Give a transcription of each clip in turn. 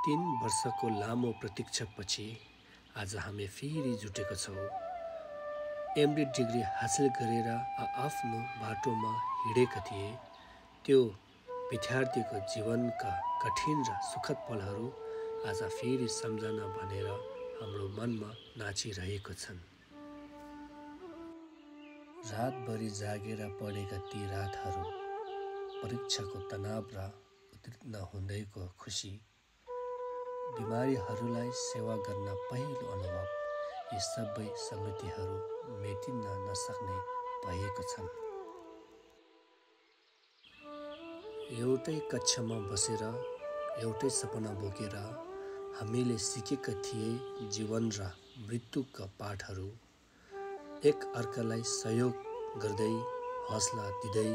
3 वर्षको लामो प्रतीक्षापछि आज हामी फेरि जुटेका छौँ। एमडी डिग्री हासिल गरेर आफ्नो बाटोमा हिँडेका थिए। त्यो विद्यार्थीको जीवनका कठिन र सुखद पलहरू आज फेरि सम्झना भनेर हाम्रो मनमा नाचिरहेको छन्। रातभरि जागेर पढेका ती रातहरू, परीक्षाको तनाव र उत्तीर्ण हुँदैको खुसी, बिमारीहरूलाई सेवा गर्न पहिलो अनुभव, यी सबै स्मृतिहरू मेटिन नसक्ने भएका छन्। एउटै कक्षामा बसेर एउटै सपना बोकेर हामीले सिकेका थिए जीवन र मृत्युका पाठहरू। एक अर्कालाई सहयोग गर्दै हौसला दिँदै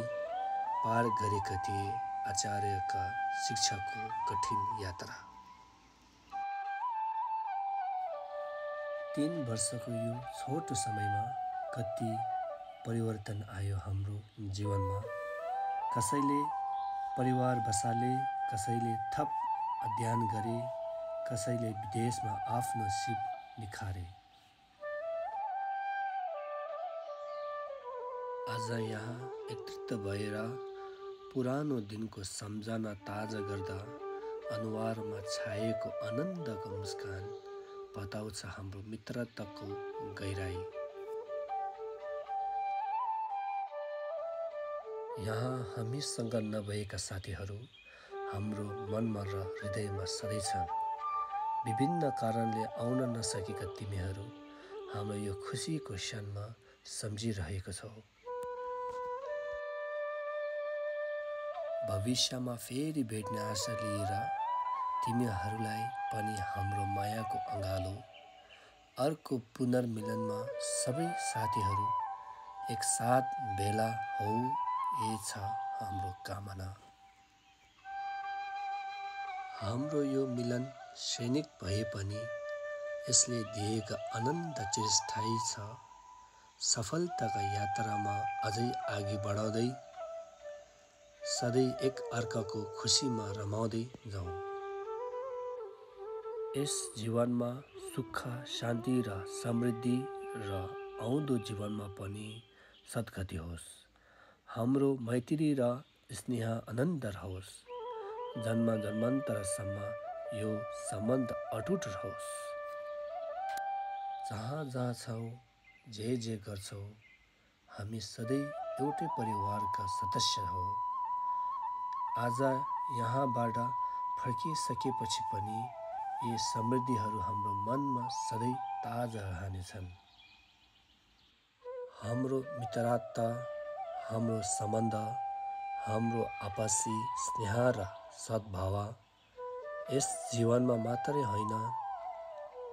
पार गरेका थिए आचार्यका शिक्षाको कठिन यात्रा। 3 वर्षको यो छोटो समयमा कति परिवर्तन आयो हाम्रो जीवनमा। कसैले परिवार बसाले, कसैले थप अध्ययन गरे, कसैले विदेशमा आफ्नो सिप निखारे। आज यहाँ एकत्रित भएर पुरानो दिनको सम्झना ताजा गर्दा अनुहारमा छाएको आनन्दको मुस्कान बताउँछ हाम्रो मित्रताको गहिराई। यहाँ हामीसँग नभएका साथीहरू हाम्रो मनमा र हृदयमा सधैँ छन्। विभिन्न कारणले आउन नसकेका तिमीहरू हाम्रो यो खुसीको क्षणमा सम्झिरहेको छौ। भविष्यमा फेरि भेट्ने आशा लिएर तिमीहरूलाई पनि हाम्रो मायाको अँगालो। अर्को पुनर्मिलनमा सबै साथीहरू एकसाथ भेला हौ, यही छ हाम्रो कामना। हाम्रो यो मिलन क्षणिक भए पनि यसले दिएका आनन्द चिरस्थायी छ। सफलताका यात्रामा अझै अघि बढाउँदै सधैँ एक अर्काको खुसीमा रमाउँदै जाउँ। यस जीवनमा सुख, शान्ति र समृद्धि र आउँदो जीवनमा पनि सद्गति होस्। हाम्रो मैत्री र स्नेह अनन्त रहोस्। जन्म जन्मान्तरसम्म यो सम्बन्ध अटुट रहोस्। जहाँ जहाँ छौ, जे गर्छौ, हामी सधैँ एउटै परिवारका सदस्य हौ। आज यहाँबाट फर्किसकेपछि पनि यी समृद्धिहरू हाम्रो मनमा सधैँ ताजा रहनेछन्। हाम्रो मित्रता, हाम्रो सम्बन्ध, हाम्रो आपसी स्नेह र सद्भाव यस जीवनमा मात्रै होइन,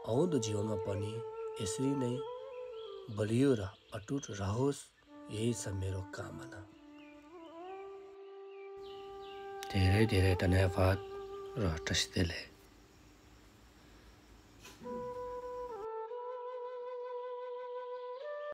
आउँदो जीवनमा पनि यसरी नै बलियो र अटुट रहोस्, यही छ मेरो कामना। धेरै धेरै धन्यवाद र टस्तेले।